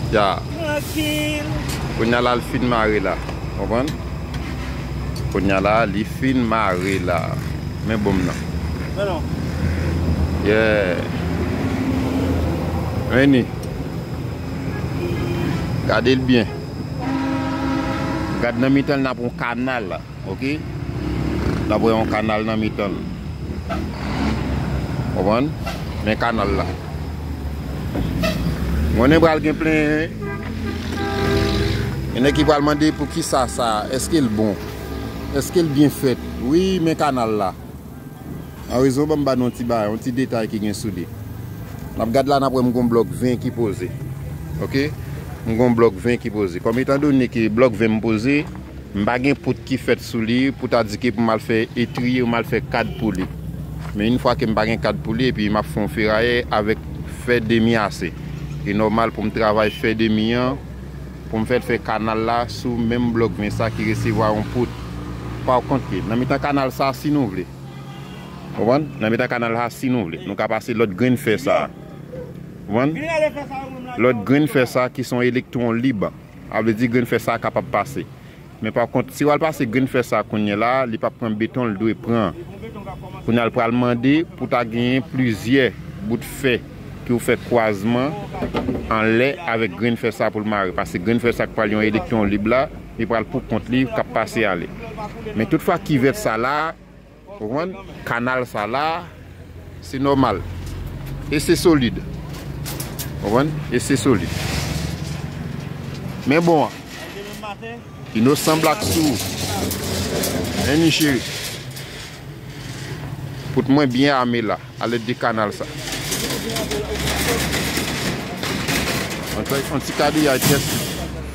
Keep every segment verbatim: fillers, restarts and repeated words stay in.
Ya. Trankil. Kounye a la, l fin mare la. Konprann? Kounye a la, li fin mare la. Men bonm nan. Non, non. Yeah. Vini. Gade l byen. Gad nan mitan l, n ap yon kanal la. Ok? N ap wè yon kanal nan mitan l. Konprann? Men kanal la. Konnen pral gen plenyen. Gen nèg ki pral mande pou ki sa sa, èske l bon? Èske l byen fèt? Wi, men kanal la. An rezon, ban m ba nou yon ti bagay, yon ti detay ki gen sou li. N ap gad la, n ap wè m gon blòk ven ki poze. Ok? M gon blòk ven ki poze. Kòm etandone ke blòk ven m poze, m pa gen pout ki fèt sou li pou ta di ke pou m al fè etriye ou m al fè kad pou li. Men yon fwa ke m pa gen kad pou li, epi m ap fè yon ferayè avèk fè demi ase. E nòmal pou m travay fè demi an, pou m fè l fè kanal la sou menm blòk ven sa ki resevwa yon pout. Pa kont ke, nan mitan kanal sa, si nou vle. Konprann? Nan mitan kanal sa, si nou vle, nou ka pase lòt grenn fè sa. Konprann? Lòt grenn fè sa ki se yon elektwon lib. A vle di grenn fè sa kapab pase. Men pa kont, si w al pase grenn fè sa kounye a la, li p ap pran beton, l dwe pran. Kounye a l pral mande pou ta genyen plizyè bout fè ki w fè kwazman anlè avèk grenn fè sa pou l mare. Paske grenn fè sa k pral yon elektwon lib la, li pral pou kont li k ap pase ale. Men tout fwa kivèt sa la, ou konprann? Kanal sa la, se nòmal. E se solid. Ou konprann? E se solid. Men bon an. Inosan Black sou. Vini cheri. Pout mwen byen ame la, alèd de kanal sa. Yon ti, yon ti kadeyay pyès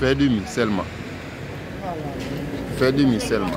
fè demi sèlman. Fè demi sèlman.